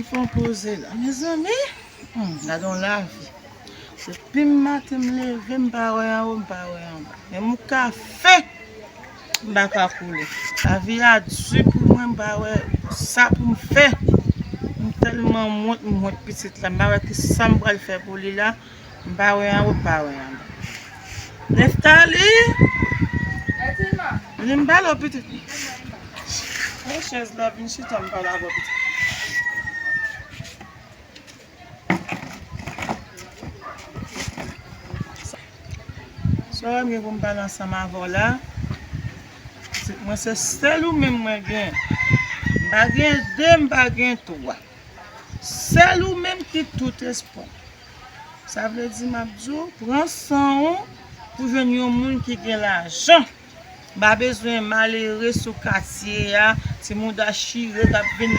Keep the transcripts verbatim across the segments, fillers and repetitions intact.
Fon poze la. Mezanmi, hmm, gade yon lavi. Depi maten m leve, m pa wè anwo, m pa wè anba. Menm yon kafe, m pa ka koule. Lavi a di pou mwen, m pa wè sa pou m fè. M tèlman wont, m wont pitit la. M pa wè ki sa m pral fè pou li la. M pa wè anwo, m pa wè anba. Neftali! Vini m pale w pitit. Pran chèz la, vin chita, m pale avè w pitit. Sa w gen pou m pale ansanm avè w la? Pitit mwen, se sèl ou menm mwen gen. M pa gen de, m pa gen twa. Sèl ou menm ki tout espwa m. Sa vle di, m ap di w, pran san w pou jwenn yon moun ki gen lajan. M pa bezwen malere sou katye a, ti mouda chire k ap vin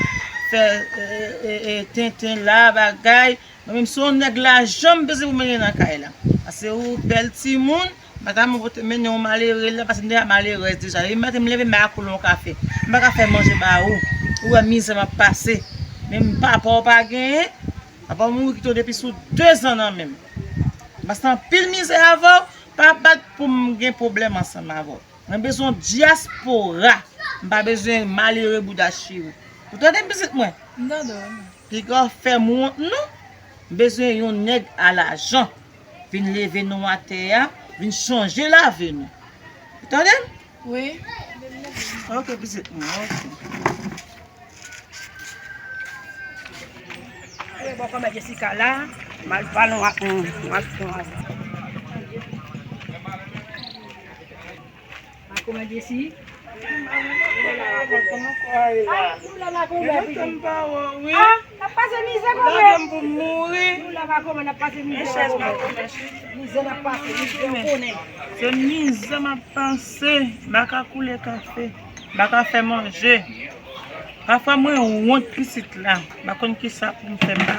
fè, e, e, e, tenten la, bagay. Mwen menm, se yon nèg lajan m bezwen pou mennen nan kay la. Paske ou bèl timoun, m pa ta pote mennen yon malere la, paske m deja malerèz deja. Depi maten m leve, m pa ka koule yon kafe. M pa ka fè manje ba ou. Ou wè mizè m ap pase. Menm papa w pa genyen. Papa w mouri kite w depi sou de zan nan men m. M pase anpil mizè avè w, pa bat pou m gen pwoblèm ansanm avè w. Mwen bezwen dyaspora. M pa bezwen malere bouda chire. Ou tande m, pitit mwen? M tande w, wi. Piga w fè m wont, non. M bezwen yon nèg a lajan. Vin leve nou atè a, vin chanje lavi nou. Ou tande m? Wi. Ok, pitit mwen, ok. Wi, bon, kòman Jessica la? M al pale ak, m al pale ak. Makomè Jesi. Ah, nou la makomè, pitit. Ah, n ap pase mizè, komè. Nou la makomè, n ap pase mizè, makomè. Mizè n ap pase, mizè, ou konnen. Se mizè m ap pase. M pa ka koule kafe. M pa ka fè manje. Pafwa mwen wont pitit la. M pa konn kisa pou m fè. M pa,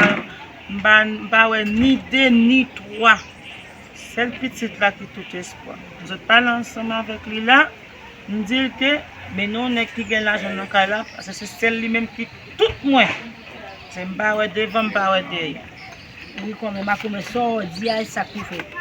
m pa, m pa wè ni de, ni twa. Sèl pitit la ki tout espwa m. M sot pale ansanm avèk li la, m di l ke mennen yon nèg ki gen lajan nan kay la, paske se sèl li menm ki tout mwen. Se m pa wè devan, m pa wè dèyè. Wi, kòmè, makomè, sa w di a, e sa k pou fèt.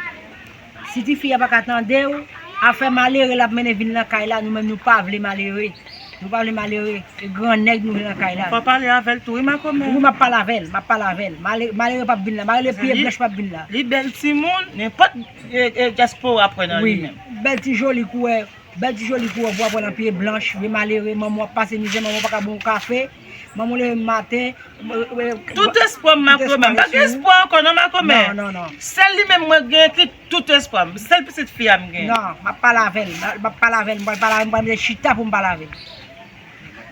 Si tifi a pa ka tande w, afè malere l ap mennen vin nan kay la, nou menm nou pa vle malere. Nou pa vle malere, e gran nèg nou vle nan kay la. Fò pale avè l tou, wi, makomè. Wi, m ap pale avè l, m ap pale avè l. Male-, malere p ap vin la, malere pye blanch p ap vin la. Li bèl timoun, nenpòt, e, e, dyaspora ap wè nan li menm. Wi, bèl ti joli koulè, bèl ti joli koulè pou w ap wè nan pye blanch, vye malere, manman w ap pase mizè, manman w pa ka ba w kafe, manman w leve maten, Tout espwa m, makomè. M pa gen espwa ankò non, makomè. Non, non, non. Sèl li menm mwen gen ki tout espwa m. Sèl pitit fi a m gen. Non, m ap pale avè l. M ap pale avè l. M pral pale avè l. M pral mete chita pou m pale avè l.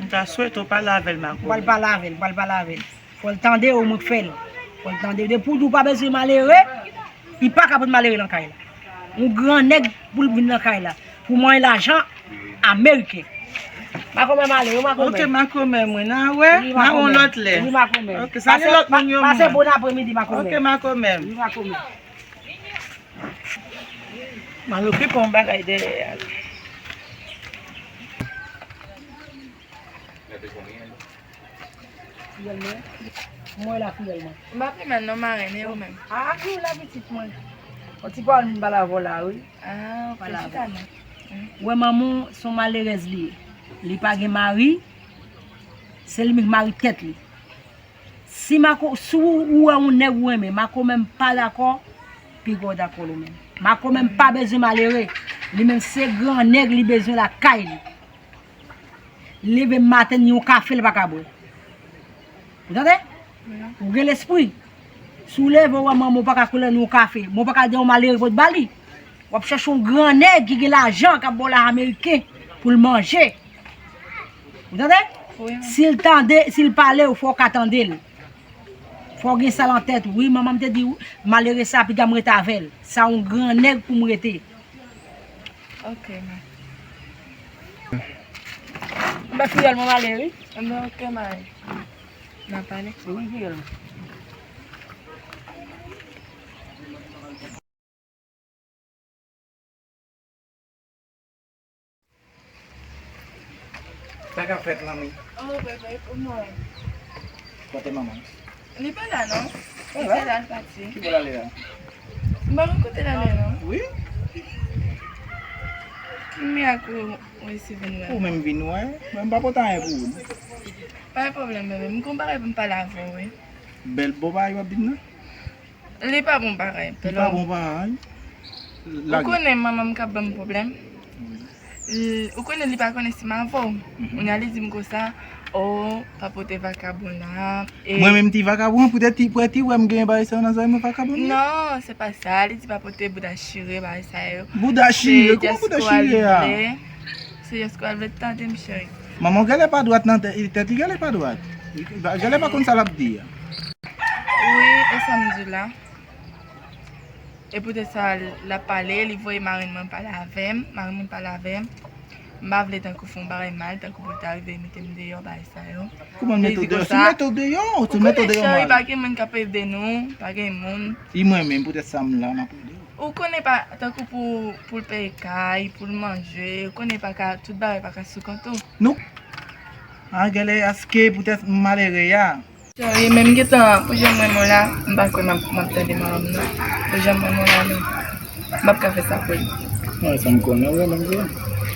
M ta swete w pale avè l, makomè. M pral pale avè l. M pral pale avè l. Fò l tande w, mwen k fè l. Fò l tande w. Depi w di w pa bezwen malere, li pa ka pote malere nan kay la. Yon gran nèg pou l vin nan kay la. Pou mwen lajan ameriken. Makomè m ale, wi, makomè. Ok, makomè mwen. N a wè, n a wè yon lòt lè. Wi, makomè. Ok, salye lòt moun yo. Pase bon apremidi, makomè. Ok, makomè. Wi, makomè. M al okipe yon bagay dèyè a. Fiyèl mwen. Mwen la fiyèl mwen. M pa konprann non, marenn, e ou menm? A, a, nou la pitit mwen. On ti pawòl m pale avè w la, wi. A, ok, chita non. Wè manman w se yon malerèz li ye. Li pa gen mari, se li menm ki mari tèt li. Si mako, si w, ou wè yon nèg ou renmen, makomè m pa dakò, piga w dakò l ou menm. Makomè m pa bezwen malere. Li menm se gran nèg, li bezwen lakay li. Leve maten, ni yon kafe l pa ka bwè. Ou tande? Ou gen lespri. Si w leve, w wè manman w pa ka koule ni yon kafe, manman w pa ka di yon malere pou l ba li. W ap chèche yon gran nèg ki gen lajan, k ap ba w lajan ameriken pou l manje. Ou tande? Si l tande, si l pale w, fò w ka tande l. Fò w gen sa nan tèt ou. Wi, manman m te di w, malere sa, piga m rete avè l. Sa yon gran nèg pou m rete. Ok, ma. Mwen fiyèl mwen ale, wi. Mwen ok, ma. N a pale. Wi, fiyèl mwen. Sa k ap fèt, manmi? Oh, bebe, pou mwen. Kote manman? Li pa la non. Li pa la, l pati. Ki bò l ale a? M pa konn kote l ale non. Wi. Ki mirak ou resi vin wè? Ou menm vin wè. Mwen m pa pote anyen pou ou non. Pa gen pwoblèm bebe, m gon bagay pou m pale avè w wi. Bèl bon bagay w ap di m nan? Li pa bon bagay. Li pa bon bagay. Ou konnen manman m k ap ban m pwoblèm. Ou konnen li pa konnen si m avè w. Kounye a li di m konsa, o, pa pote vakabon la. Mwen menm ti vakabon an, poutèt li, poutèt li wè m gen bagay sa yo nan zòrèy mwen vakabon li ye? Non, se pa sa. Li di pa pote bouda chire, bagay sa yo. Bouda chire? Kòman bouda chire a? Se jès kwa l vle tande m cheri. Manman w genlè pa dwat nan tèt li, genlè pa dwat. Genlè pa konn sa l ap di a. Wi, e sa m di w la. E poutèt sa l ap pale, li voye marenn mwen pale avè m, marenn mwen pale avè m. M pa vle tankou fè yon bagay mal, tankou pou l ta rive mete m deyò, bagay sa yo. Kouman l mete w deyò? Si l mete w deyò, si l mete w deyò mal. Ou konnen cheri, pa gen moun k ap ede nou, pa gen moun. E mwen menm, poutèt sa m la, m ap ede w. Ou konnen pa, tankou pou, pou l peye kay, pou l manje, ou konnen pa ka, tout bagay pa ka sou kont ou. Nou, a, genlè, èske poutèt m malere a? Cheri, menm gentan, pou jan m renmen w la, m pa kwè m ap, m ap tande manman m non. Pou jan m renmen w la, non. M p ap ka fè sa pou li. Mwen, sa m konnen, w renmen m vre.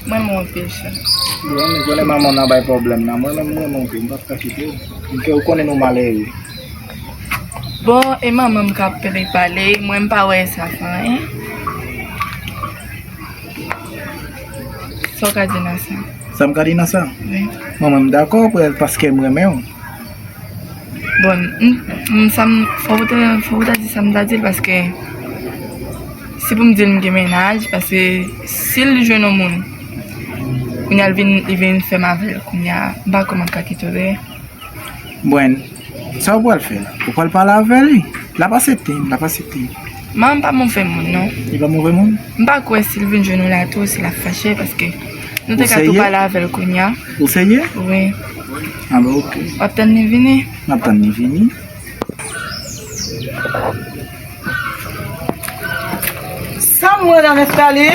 M renmen w anpil, cheri. Bon, m konnen manman w nan bay pwoblèm nan. Mwen menm, m renmen w tou. M p ap ka kite w. M kè ou konnen nou malere. Bon, e manman m k ap pale, pale, mwen m pa wè sa fè anyen. Sa w ka di nan sa? Sa m ka di nan sa? Wi. Mwen, mwen, m dakò, paske m renmen w. Bon, m, m, sa m, fò w te, fò w ta di sa m ta di l, paske si pou m di l m gen mennaj, paske si l jwenn yon moun, kounye a l vin, li vin fè m avè l, kounye a, m pa kwè m ap ka kite w vre. Bon, sa w pral fè la? Ou pral pale avè li? L ap aksepte, l ap aksepte. Manman m pa move moun, non. Li pa move moun? M pa kwè si l vin jwenn ou la tou, si l ap fache, paske nou te ka tou pale avè l kounye a. Ou serye? Wi. A bon, oke. W ap tann li vini? M ap tann li vini. Sa m wè la, Neftali?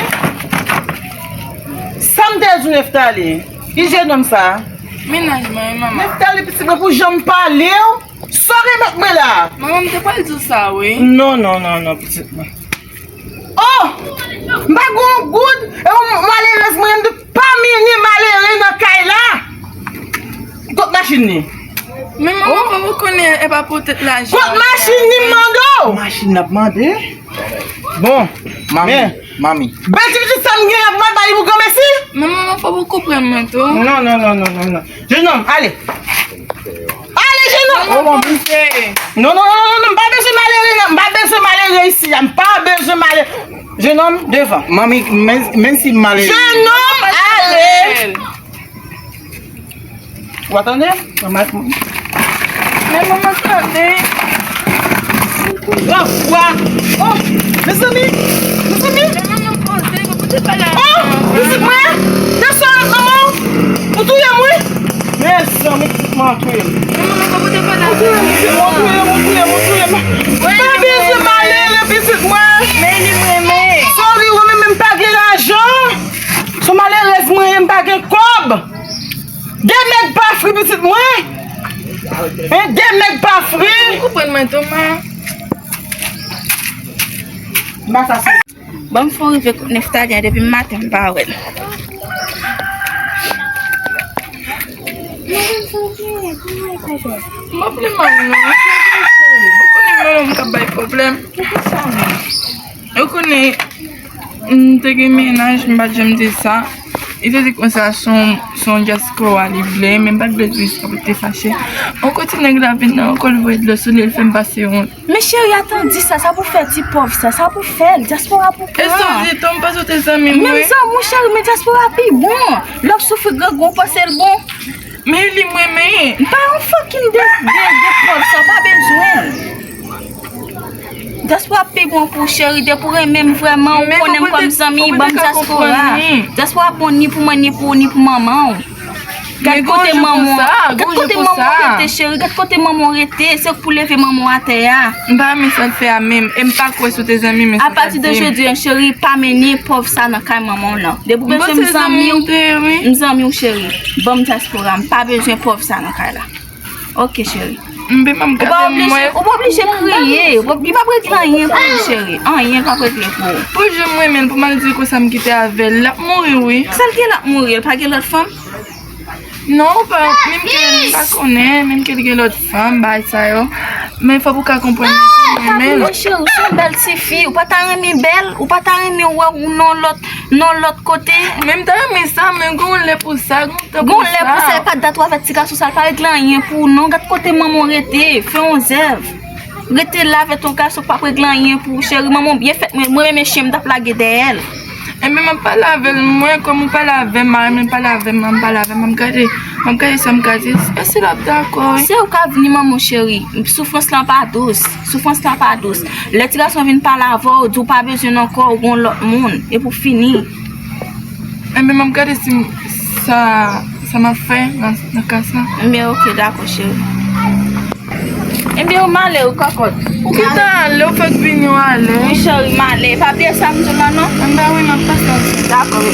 Sa m te di w, Neftali? Ki jenòm sa? Mennaj mwen, manman. Neftali, pitit mwen, pou jan m pale w, sa w remèt mwen la? Manman, m te pral di w sa, wi. Non, non, non, non, pitit mwen. Oh! M pa gen yon goud, e w malerèz mwen, m te pa mennen malere nan kay la. Kot machin li? Men manman, fò w konnen e pa poutèt lajan. Kot machin li m mande w? Machin l ap mande? Bon, manmi, manmi. Bèl ti pitit sa m gen ap mal ba li pou granmesi? Men manman, fò w konprann mwen tou. Non, non, non, non, non, non. Jenòm, ale. Ale, jenòm. Manman, poze. Non, non, non, non, non, m pa bezwen malere, non. M pa bezwen malere isi a. M pa bezwen malere. Jenòm, devan. Manmi, men, men si m malere. Jenòm, ale. Ou pa tande? Manman, men manman tande. Gran fwa. Oh, mezanmi, mezanmi. Men manman poze, pou te pale. Oh, pitit mwen, desann manman. Ou touye m, wi. Mezanmi, pitit mwen touye m. Men manman, pou te pale. Ou touye m, pitit mwen, ou touye m, ou touye m, ou touye m. M pa bezwen malere, pitit mwen. Men li m renmen. Sorry, ou renmen, men m pa gen lajan. Se malerèz mwen ye, m pa gen kòb. De mèg pa fri, pitit mwen. Hein, de mèg pa fri. Ou konprann mwen tou, man. M pa fasil. Bon, m fon rive kot Neftalyen depi maten, m pa wè l. M ap li mal non. Ou konnen manman m k ap bay pwoblèm. Ou konnen, m te gen mennaj, m pa t janm di sa. Li te di konsa se yon, se yon dyaspora li vle, men m pa t vle di sa pou l te fache. Ankò ti nèg la vin nan, ankò l voye dlo sou li, l fè m pase wont. Men cheri, atann, di sa, sa pou fè ti pòv sa, sa pou fè l, dyaspora pou pran. E sa w di tou, m panse w te zanmi m, wi. Menm zanmi w, cheri, men dyaspora pi bon. Lè w soufri, grangou, w panse l bon. Men li m renmen. M pa yon fucking de, de, de pòv sa, w pa bezwen l. Dyaspora pi bon pou cheri, depi w renmen m vrèman, ou konnen m kòm zanmi, ban m dyaspora. Dyaspora bon ni pou mwen, ni pou ou, ni pou manman w. Gad kote manman w, gad kote manman w rete, cheri, gad kote manman w rete, se pou leve manman w atè a. M pa renmen sa l fè a menm, e m pa kwè si w te zanmi m, men sa w pa di m. Apati de jodi a, cheri, pa mennen pòv sa nan kay manman w lan. Depi w bezwen m zanmi w, m zanmi w, cheri. Ban m dyaspora, m pa bezwen pòv sa nan kay la. Ok, cheri. Mbe m ap gade mwen. Ou pa oblije kriye. Ou pa, li p ap regle anyen pou ou, cheri. Anyen l p ap regle pou ou. Pou jan m renmen l, pou m al di l konsa m kite avè l, l ap mouri, wi. Sa l gen l ap mouri? L pa gen lòt fanm? Non, ou pa, menm ke m pa konnen, menm ke l gen lòt fanm, bagay sa yo. Men fòk ou ka konprann li tou renmen l. Mon cheri, ou se yon bèl tifi, ou pa ta renmen bèl, ou pa ta renmen wè ou nan lòt, nan lòt kote? Men m ta renmen sa, men gon lè pou sa, gon tan pou sa. Gon lè pou sa, e pa dat ou avèk ti gason sa, l pa regle anyen pou ou non. Gad kote manman w rete, fè yon zèv. Rete la avèk yon gason k p ap regle anyen pou ou, cheri. Manman w byen fèt, mwen, mwen menm e chen m t ap lage dèyè l. Enben, m ap pale avè l, mwen, kòm ou pale avè m, mari mwen pale avè m, m pale avè m, m ap gade, m ap gade sa m ka di, e si l ap dakò, wi. Se ou k ap vini, manman cheri. Soufrans lan pa dous. Soufrans lan pa dous. Lè ti gason vin pale avè w, di w pa bezwen l ankò, ou gon lòt moun. Epi w fini. Enben, m ap gade si m, sa, sa m ap fè nan, nan ka sa. Enben, oke, dakò, cheri. Enben, ou m ale, wi, kòkòt. Ou gentan ale, ou fèk vini, ou ale. Wi, cheri, m ale. Pa bliye sa m di w lan, non. Enben, wi, m ap pase. Dakò, wi.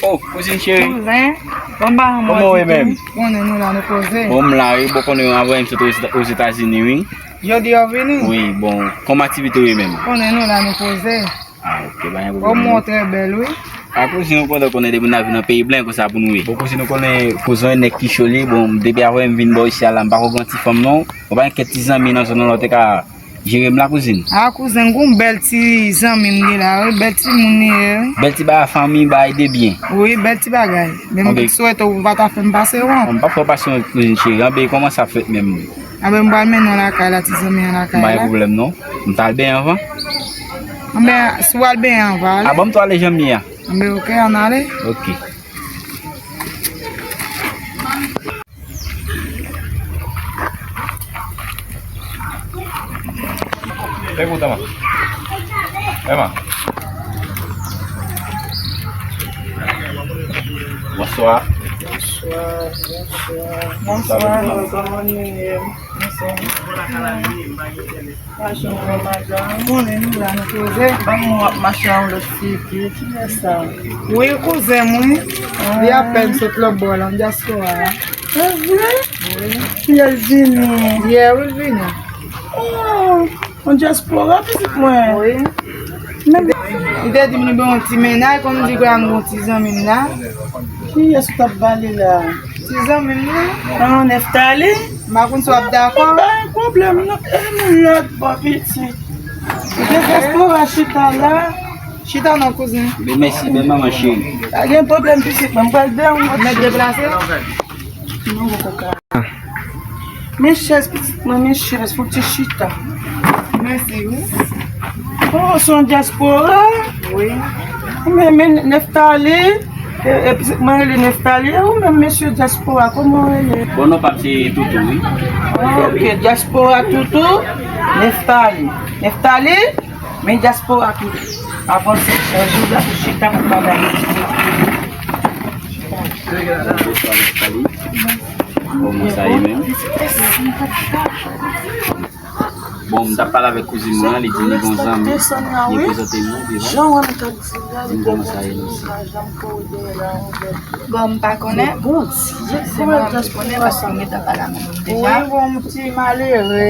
Oh, kouzin cheri. Kouzen, bon, ba, kòman w ye menm? Konnen nou la, nou poze. Bon, m la, wi, bon, konnen avanyè m sot Ozetazini, wi. Jodi a w vini? Wi, bon, kòman aktivite w ye menm? Konnen nou la, nou poze. Ah, ok, pa gen pwoblèm. Kòm ou trè bèl, wi. Ah, kouzin, ou kontan konnen depi n ap vin nan peyi blan konsa pou nou ye. Bon, kouzin, ou konnen kouzen nèg ki cho li, bon, depi avanyè m vin bò isi a la, m pa ko gen ti fanm non. Ou pa gen kèk ti zanmi nan zòn nan la, ou te ka jere m la, kouzin. Ah, kouzen, gon bèl ti zanmi m gen la, wi, bèl ti moun li ye, wi. Bèl ti bagay fanmi, bagay de byen. Wi, bèl ti bagay. Men m swete ou pa ta fè m pase wont. M p ap fè w pase wont, kouzin cheri. Anben, kòman sa fèt menm? Anben, m pral mennen w lakay la, ti zanmi an lakay la. M pa gen pwoblèm non. M t al benyen anvan. Anben, si w al benyen anvan, ale. Ah, ban m tou ale jan m ye a. Anben, ok, ann ale. Ok. Fè kontan, man. Fè, man. Bonswa. Bonswa, bonswa. Bonswa, bonswa. Kòman nou ye? Bonswa. Pa janm wè madanm. Konnen nou la, nou poze. Ban m wè w ap mache a yon lòt figi. Kiyès sa? Wi, kouzen m, wi. Li apèn sot lòt bò la, dyaspora a. E vre? Wi. Yè l vini. Yè, wi, l vini. Oh, yon dyaspora, pitit mwen. Wi. Men li te di m li gen yon ti mennaj, kòm li kwè m gon ti zanmi m la. Kiyès ou t ap pale la? Ti zanmi m nan? Ah, Neftali? M pa konn si w ap dakò. Pa gen pwoblèm non. E nou lòt bò pitit. Ou te fè pou w chita la. Chita non, kouzen. Men mèsi, bèl manman cheri. Pa gen pwoblèm pitit mwen. M pral dèyè w. Mèt deplase. Non, poko ka. Men chèz pitit mwen, men chèz pou ti chita. Mèsi, wi. Oh, se yon dyaspora? Wi. Men, men Neftali, e, e, pitit mwen rele Neftali, e ou menm mesye dyaspora, kòman w rele? Bon, non pa m se Toutou, wi. Ah, ok, dyaspora Toutou, Neftali. Neftali, men dyaspora Toutou. Avanse, chèz ou la pou chita pou bagay. Bonswa, Neftali. Kòman sa ye menm? Bon, m t ap pale avèk kouzin mwen an, li di li gon zanmi, li prezante m li, wi. Jan w wè m t ap di la, li kòmanse a ye nan sa. Bon, m pa konnen. Bon, se mwen menm ki konnen paske m gentan pale a manman m deja. Wi, bon, m ti malere.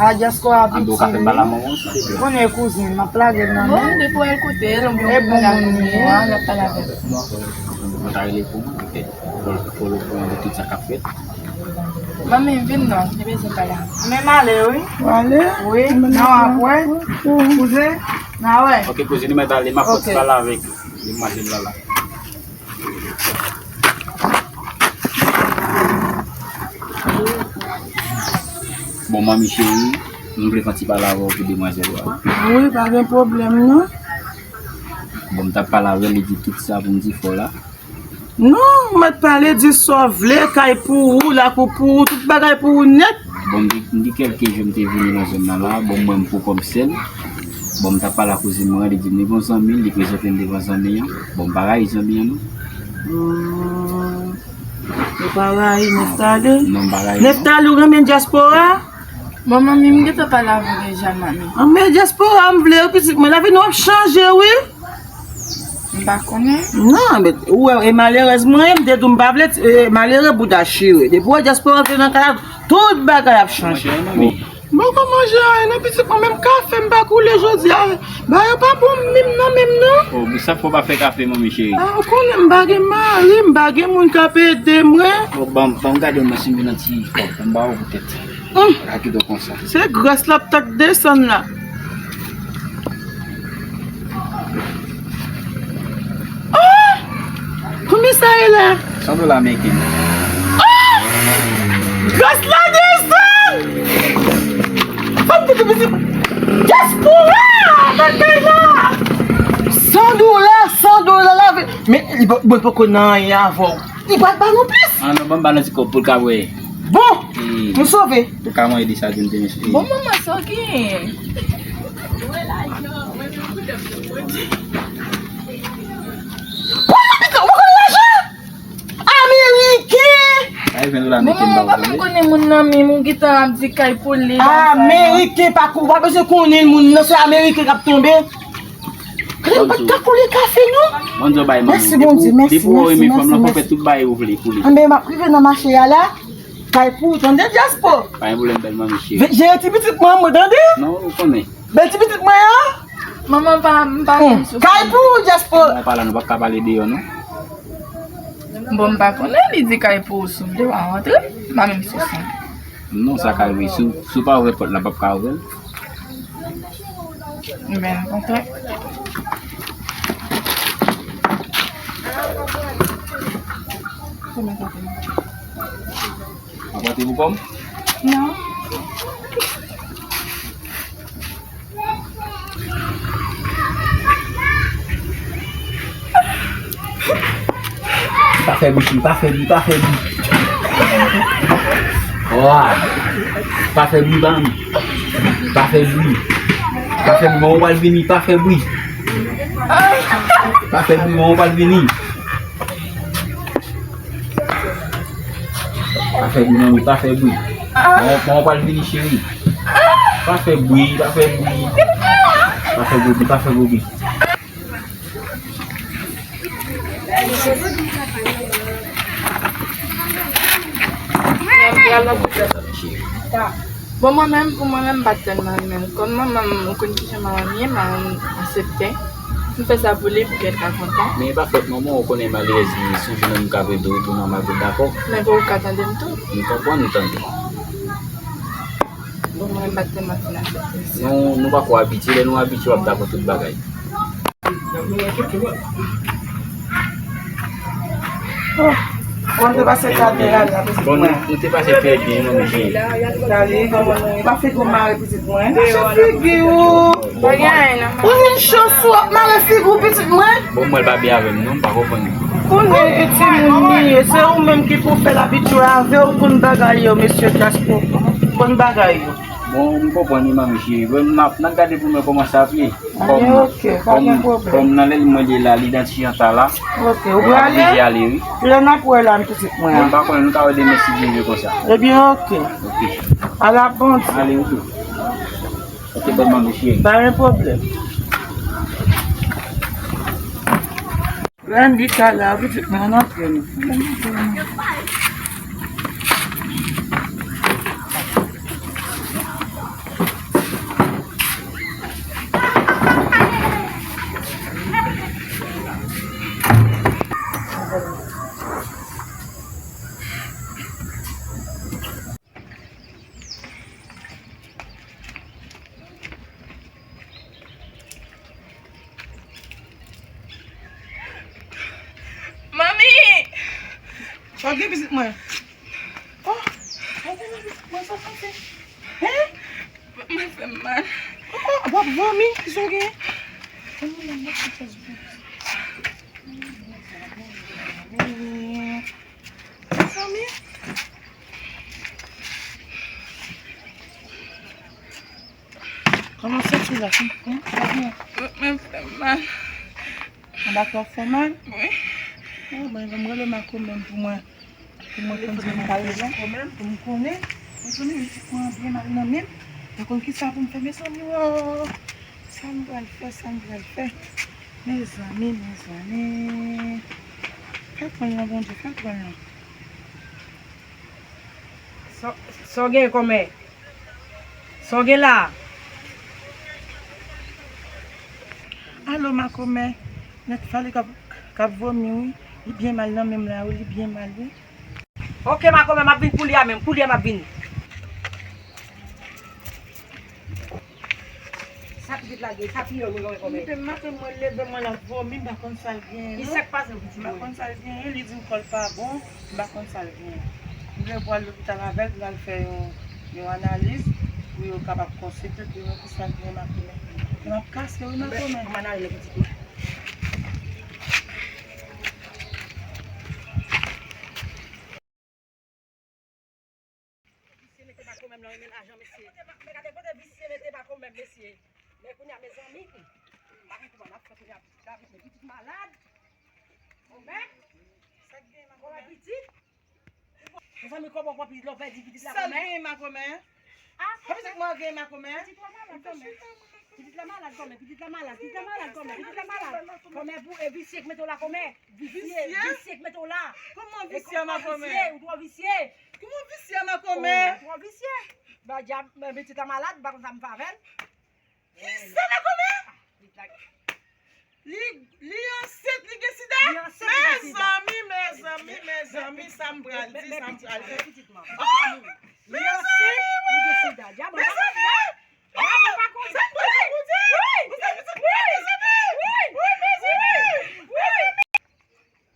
A dyaspora piti, wi. Anben, ou ka fè m pale a manman w, sa. Konnen kouzin, m ap lage l nan men. Bon, depi w al kote l, oubyen w pale a kouzin mwen an, l ap pale avè l. Mwen ta rele pou mwen, petèt. Fò l, fò l okouran de tout sa k ap fèt. Manmi, vin non, li bezwen pale avè w. Men m ale, wi. Ou ale? Wi, nan w ap wè. Kouzen, nan wè. Ok, kouzen, nou mèt ale, m ap fè ti pale avèk li. Li mache la la. Bon, manmi cheri, m vle fè ti pale avè w pou demwazèl la. Wi, pa gen pwoblèm non. Bon, m t ap pale avè l, li di tout sa pou m di fò la. Non, ou mèt pale, di sa w vle, kay pou ou, lakou pou ou, tout bagay pou ou nèt. Bon, m gen, m gen kèlke jou m te vini nan zòn nan la, bon, mwen m pou kò m sèl. Bon, m t ap pale ak kouzin mwen an, li di m li gon zanmi, li prezante m devan zanmi an. Bon, m pa rayi zanmi an, non. Hmm. Ou pa rayi Neftali? Non, m pa rayi, non. Neftali, ou renmen dyaspora? Bon, manmi, m gentan pale avè w deja, manmi. Anmè dyaspora, m vle w, pitit mwen. Lavi nou ap chanje, wi. M pa konnen. Non, men, ou wè, e malerèz mwen ye, m te di w m pa vle, e, malere bouda chire. Depi w wè dyaspora antre nan kay la, tout bagay ap chanje. Bon, kòman manje a ye non, pitit mwen, menm kafe m pa koule jodi a. Bagay yo pa bon menm non, menm non. Oh, men sa fò pa fè kafe, manmi cheri. Ah, ou konnen m pa gen mari, m pa gen moun k ap ede mwen. Oh, ban m, ban m gade mwen si m vin nan ti kòb, ban m ba ou poutèt sa. Hum. Gade kidon konsa. Se gras la ap tak desann la. Oh! Konbyen sa ye la? San dola ameriken. Oh! Gras la desann! Fò m te di dyaspora nan kay la! San dola, san dola la. Men, li pa, mwen poko nan anyen avè w. Li pa t ba nou plis. Ah non, ban m ba nou ti kòb pou l ka bwè. Bon, hmm, nou sove. Pou ka mwen ede sa di m te mèsi. Bon, manman, sa w genyen? Pran lajan, ou konn lajan? Ameriken! Ay, ven la, bon, manman, pa fè m konnen moun nan menm, ou gentan ap di kay pou li, la, sa, non. Ameriken, pa kou, pa bezwen konnen moun nan, se Ameriken k ap tonbe. Gade, m pa t ka koule kafe, non. Bondye bay manmi. Mèsi, Bondye, mèsi, mèsi, mèsi. Depi w renmen fanm lan, fò w fè tout bagay ou vle pou li. Anben, m ap rive nan mache a la. Kay pou ou, tande, dyaspora. Pa gen pwoblèm, bèl manmi cheri. Jere ti pitit mwen, mwen, tande. Non, ou konnen. Bèl ti pitit mwen an. Manman, pa, m pa menm sou. Kay pou ou, dyaspora. Mwen pa la, nou pa ka pale deyò, non. Bon, m pa konnen, li di kay pou ou, si w vle w a rantre. M pa menm sou sa. Non, sa ka rive. Si w, si w pa ouvè pòt la, m p ap ka ouvè l. Men, kontrè. Apòte pou kòm? Non. Pa fè bri, pa fè bri, pa fè bri. Wa. Pa fè bri, ban. Pa fè bri. Pa fè bri, manman pral vini, pa fè bri. Pa fè bri, manman pral vini. Pa fè bri, manmi, pa fè bri. Manman, manman pral vini, cheri. Pa fè bri, pa fè bri. Pa fè bri, pa fè bri. Bon, mwen menm, pou mwen menm, m pa t tèlman renmen l. Kòm manman m, ou konn kijan manman m ye, manman m aksepte. M fè sa pou li, pou kè l ka kontan. Men e pa fòt manman w, ou konnen malerèz li, si w jwenn yon moun k ap ede w, ou tounen yon magwit dakò. Men pou ou ka tande m tou. M konprann ou tande. Bon, mwen, m pa t tèlman fin aksepte sa. Nou, nou pako abitye, lè nou abitye, w ap dakò tout bagay. Oh, bon, te pase gade la, la, pitit mwen. Bon, nou, nou te pase trè byen, non, mesye. Gade kòman nou ye. Pa figi w mare, pitit mwen. Mache figi w. Pa gen anyen, non. Ou vin cho sou w ap mare figi w, pitit mwen. Bon, mwen l pa byen avè m, non, m pa konprann. Konnen e timoun li ye, se ou menm ki pou fè l abitye avè w, konn bagay yo, mesye Jaspo. Konn bagay yo. Bon, m konprann wi, manmi cheri. Bon, n ap, n ap gade pou nou wè kòman sa ap ye. Kòm, kòm, kòm nan lèl mwen li la, li nan ti jan sa la. Ok, ou prale? Mwen oblije ale, wi. Lè n ap wè la, m pitit mwen an. Mwen pa konnen, nou ka wè demen si Dye vle konsa. Ebyen, ok. Ok. Ala Bondye. Ale, wi tou. Ok, bèl manmi cheri. Pa gen pwoblèm. Randy ta la, pitit mwen, ann antre nou. Manmi! Sa w gen pitit mwen? Oh, sa w gen pitit mwen, sa w pase? Hein? Mwen fè m mal. Oh, w ap vomi, kisa w gen? Mezanmi. Kòman w santi la? Mwen, mwen fè m mal. Anba kò w fè w mal? Wi. Oh, bon, mwen rele Marco menm pou mwen. Pou mwen konn sa mwen fè la. Pou m konnen. Mezanmi, pitit mwen an byen mal nan men m. M pa konn kisa pou m fè, mezanmi, o. Sa m pral fè, sa m pral fè. Mezanmi, mezanmi. Fè l pran l non, Bondye, fè l pran l non. Sa, sa w gen kòmè? Sa w gen la? Alo, makomè. Nèg Fale k ap, k ap vomi, wi. Li byen mal nan men m la, wi. Li byen mal, wi. Oke, makomè, m ap vin koulye a menm. Koulye a m ap vin. Sa pitit la gen, sa piyòl mwen gen kòmè. Li te maten mwen leve, mwen l ap vomi, m pa konn sa l gen, non. Ki sa k pase, pitit mwen? M pa konn sa l gen, li di m kò l pa bon, m pa konn sa l gen. M vle pou al lopital avè l, pou l al fè yon, yon analiz, pou yo kapab konsilte, pou yo wè ki sa l gen, makomè. Men m ap kase, wi, makomè. Kòman n ale, pitit mwen? Visye mete makomè m nan renmen lajan, mesye. Men gade kote visye mete makomè m, mesye. Men kounye a, mezanmi, m pa konn kòman n ap fè kounye a, pitit la, men pitit malad. Kòmè. Sa k gen, makomè? Kòmè pitit. Mezanmi, kòman w pran pitit la, w pèdi pitit la, kòmè? Sa l gen, makomè? Kòmè pitit mwen gen, makomè? Pitit la malad, kòmè. Pitit la malad, kòmè. Pitit la malad, pitit la malad, kòmè. Pitit la malad. Kòmè pou, e visye k mete w la, kòmè. Visye, visye k mete w la. Kòman visye, makomè? Visye, ou twò visye. Kòman visye, makomè? Ou twò visye. Ba dyab, men pitit la malad, m pa konn sa m fè avè l. Kisa, makomè? Li, li ansent, li gen sida? Li ansent, li gen sida. Mezanmi, mezanmi, mezanmi, sa m pral di, sa m pral di. Men pitit mwen, pitit mwen. Oh! Li ansent, li gen sida. Dyab, mezanmi! Dyab, pa konn sa m pral di. Wi! Wi! Wi! Wi! Mezanmi! Wi!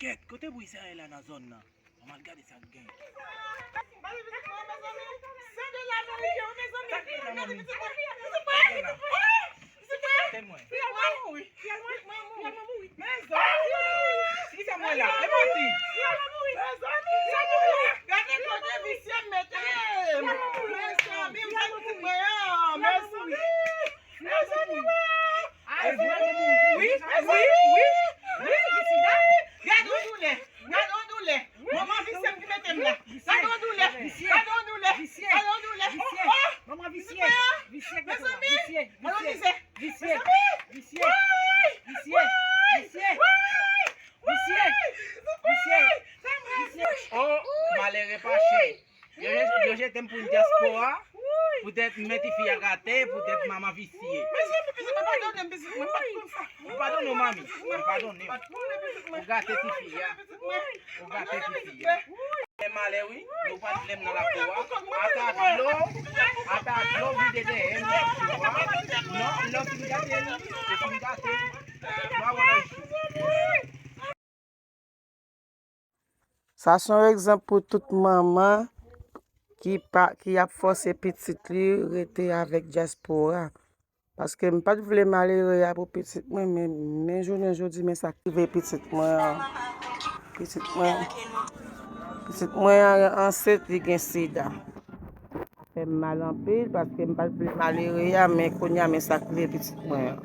Kèt, kote bri sa ye la nan zòn nan? Ann al gade sa k gen. Gade pitit mwen, mezanmi. Sa de la ameriken, wi, mezanmi. Gade pitit mwen. Pitit mwen. Pitit mwen. Pitit mwen mouri. Pitit mwen mouri. Mezanmi. Ki sa mwen la? E manti. Mezanmi. Gade kote visye mete. Mezanmi, ou sa pitit mwen an. Mezanmi. Mezanmi. Ay, vrèman mouri. Wi, wi, wi, wi. Gade yon doulè. Gade yon doulè. Manman visye m ki mete m la. Gade yon doulè. Gade yon doulè. Gade yon doulè. Oh, oh. Manman visye. Visye k mete w la. Visye. Gade yon mizè. Visye. Visye. Visye. Visye. Visye. Visye. Oh, malere fache. Yo, yo, yo jete m pou yon dyaspora, poutèt m met tifi a atè, poutèt manman visye. Mezanmi, pitit mwen, padone m, pitit mwen, m pa t konn sa. M padone w, manmi, m padone w. Ou gate tifi a. Ou gate tifi a. Men malè wi, nou pral vle m nan lakou a. Ata dlo, ata dlo vide dèyè m. Non, lè w fin gate l, ou fin gate l. Mwen wè nan jou. Sa se yon egzanp pou tout manman ki pa, ki ap fòse pitit li rete avèk dyaspora. Paske m pa t vle malere a pou pitit mwen, men, men jounen jodi, men sa k rive pitit mwen an. Pitit mwen, pitit mwen an ansent, li gen sida. Sa fè m mal anpil, paske m pa t vle malere a, men kounye a, men sa k rive pitit mwen an.